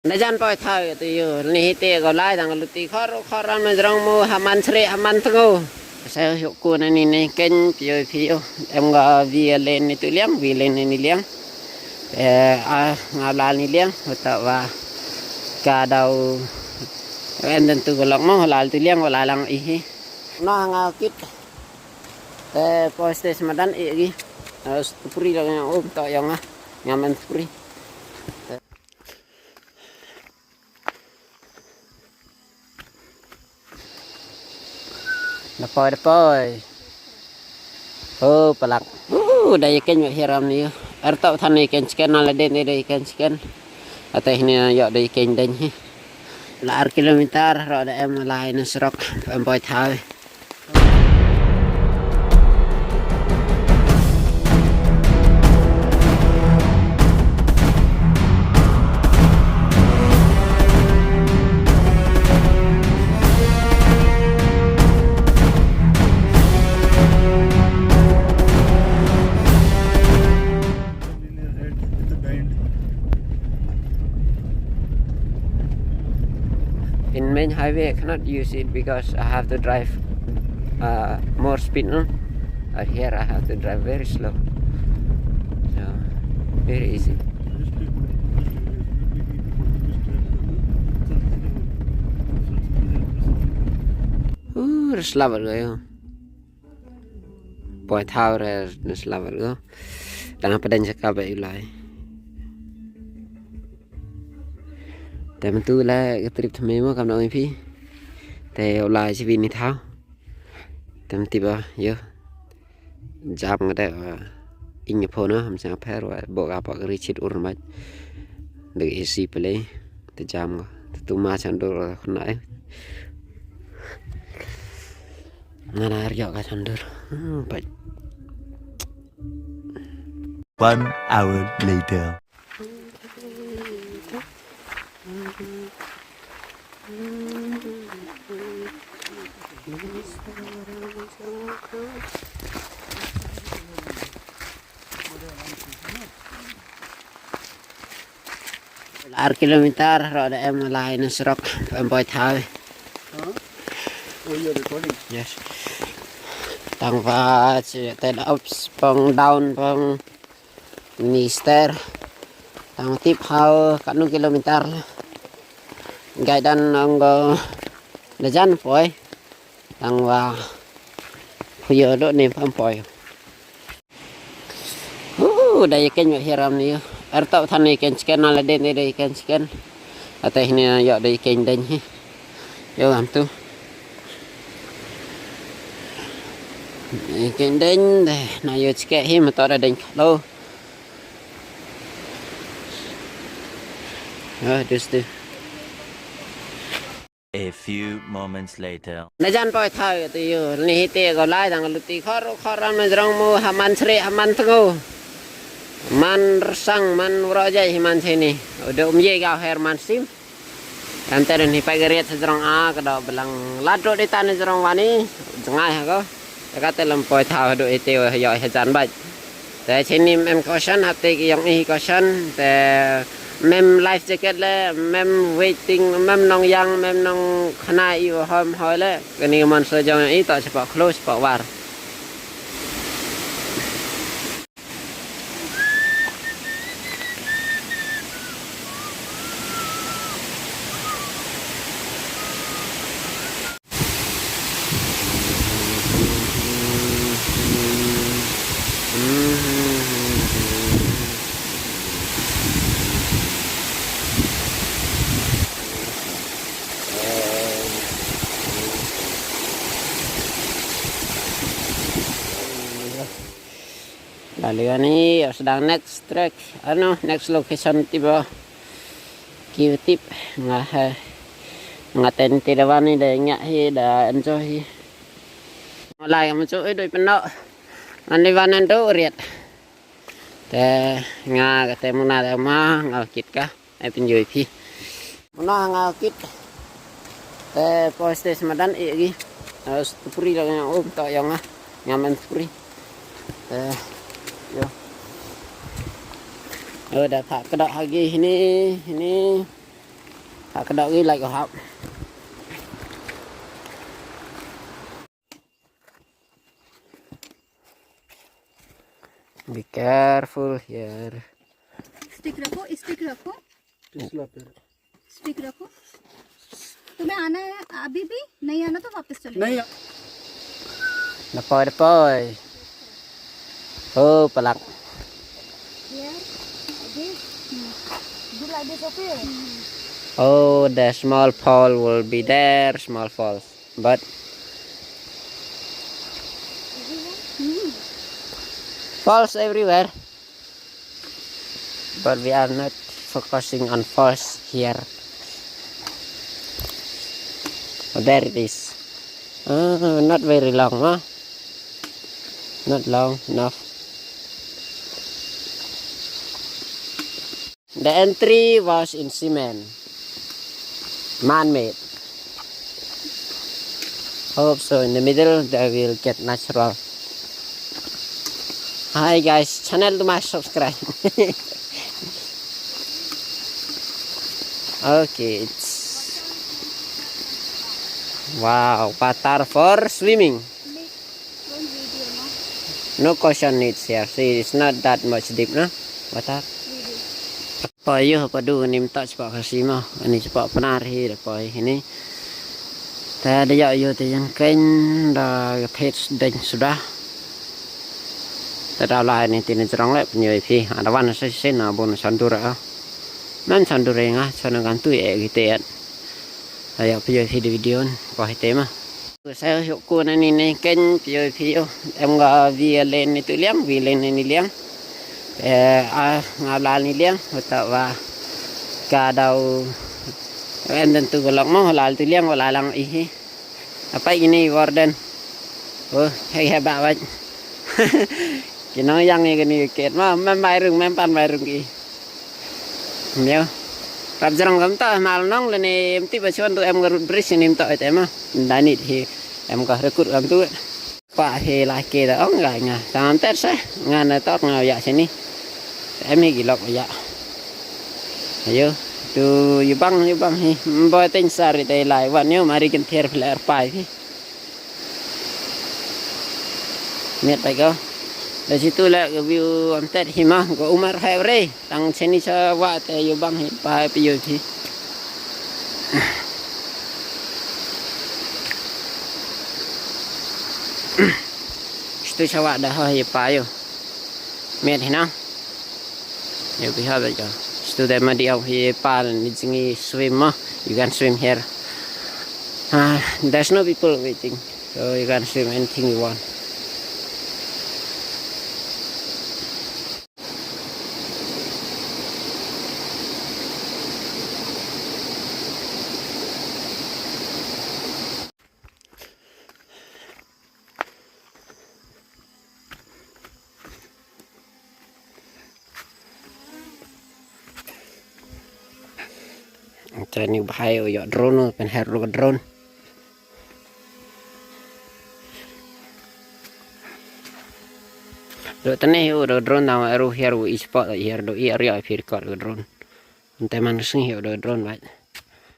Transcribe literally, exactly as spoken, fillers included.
Na jan poi thaw ïa tu ïa. Ni hi te ko lai dang luti khor khor ram na jrong mo ha man sri ha man tngo. Sa hu ku na ni ni ken pio pio. Em ga vi len ni tu liang, vi len ni liang. Eh, a nga lal ni liang, uta wa ka dau. En den tu ko lok mo, lal tu liang, wa lalang ihi. Na nga kit. Eh, poi stes madan i gi. Eh, stupri la nga um to yong nga. Nga man stupri. Da poi, da poi. Oh, palak. Uh, da ïa keiñ hiram ni. Ar tau than ïa keiñ chicken, na la den ïa da ïa keiñ chicken. Ate hini ïa da ïa keiñ den hi. La ar kilometer, ro da em lai na srok, em poi thaw. In main highway, I cannot use it because I have to drive uh, more speed, no? But here I have to drive very slow. So, very easy. Ooh, the slower go. Poi thaw re na slawer go. Dang hap dang jaka ba u lai. Te mynta la ka trip thymmai mo kam dang ong ïa phi. Te u lai chi bi ni thaw. Te mynta ba ïo. Jam nga de wa. Ing phone na ham sing pher wa bo ka pa ka richit ur mai. Dek isi pele. Te jam nga. Te tu ma chan dur khna ai. Nga na ar ïoh ka chan dur. Hmm, pait. One hour later. Ar kilometer, ro da em lai na srok, em poi thaw. Huh? Oh, you're recording? Yes. Tang va, chi, te da ups, pang down, pang ni stair. Tang tip hau, katno kilometer la. Gai dan nang go, da jan poi. Tang va, phuyo do ne pam poi. Uh, da ïa keiñ wa hiram ni ïa. Ar tau than ïa keiñ chicken, na la den ïa da ïa keiñ chicken. Ate hini ïa da ïa keiñ den hi. Ïa am tu. Ïa keiñ den de, na ïa chicken hi, ma tau da den khlo. Ah, dus tu. A few moments later. Na jan poi thaw ïa tu ïa. Ni hi te ko lai dang luti khor khor ram na jrong mo ha man sri ha man tngo. Man rsang man wro jai hi man sini. Udah um ye ga her man sim. Kan te ni pai ga riat sa jrong a ka do belang lad ro di tan jrong wani. Jngai ha ko. Ka te lam poi thaw do ite wa yo ha jan bait. Te chini mem caution, hapte ki yong i caution, te mem life jacket le, mem waiting, mem nong yang, mem nong khana i wa hom hoi le, kani man so jong i to chepa khlo chepa war. Lalu ni, ya sedang next track, anu, next location tiba. Ki tip nga ha. Nga ten ti da wani da nya hi da enjoy hi. Lai ka muchu i doi peno. Ngan di wanan do riat. Te nga ka te muna da ma nga kit ka. Ai pynjoi phi. Muna nga kit. Te poi stes madan i gi. Stupri la nga um to yong nga. Nga man stupri. Te yo. Yo da tha ka da hagi hini hini. Ka dog i like hap. Be careful here. स्टिक रखो, स्टिक रखो। स्टिक रखो। तुम्हें आना है अभी भी? नहीं आना तो वापस चले जाओ। नहीं। Dapoi, dapoi. Oh, palak. Here, this. Hmm. Do like this, okay? Oh, the small fall will be there, small falls. But falls everywhere. But we are not focusing on falls here. Oh, there it is. Uh, not very long, huh? Not long enough. The entry was in cement. Man-made. Hope so. In the middle, they will get natural. Hi guys, channel to my subscribe. Okay, it's wow, water for swimming. No caution needs here. See, it's not that much deep, no? Water. Poi ïoh padu ni mynta shapoh Khasi mo, ani shapoh Pnar hi da poi hini. Te da ïoh ïoh te ïeng keiñ da ka thied deiñ suda. Te da lai ni tini jrong leh pynïoh ïa phi. Ada wan sa shisien na bun shandur ah. Mem shandur ïa nga, shandur kan tu eh ki te. Da ïoh pynïoh ïa phi da video poi hi te ma. Sa ïoh ko na ni ne keiñ pio pio em nga vi len ni tu liang, vi len ni liang. Eh, ah, nga la ni liang, uta wa ka dau em den tu lok mo la tu liang wa la lang i hi. Apa ini warden? Oh, hei hei ba wa. Ki nong yang ni kani ket ma, mem bai rung, mem pan bai rung ki. Meo. Rap jrong kam ta mal nong le ne em ti ba chuan tu em garut bris ni em ta et em. Dani hi em ka rekut kam tu. Pa he la ke da ong ga nga. Tam ter sa. Nga na tok nga ya sini. Em hi gilok ya. Ayo. Tu yubang yubang hi. Mbo ten sari te lai wan yo mari kin ther fler pai hi. Miet pai ko. Da situ la ka view am tet hi ma ko umar hai re. Tang cheni sa wa te yu bang hi pa pi yu thi. Situ sa wa da ho hi pa yu. Miet hi na. Yu pi ha ba ko. Situ da ma di au hi pa ni jingi swim ma. You can swim here. Ah, there's no people waiting. So you can swim anything you want. Tani u bhai u ïoh drone, u pynher ruh ka drone. Dok tane u da drone, tang eru hiar u i spot hiar do i area phi record ka drone. Ante man sngi u da drone bhai.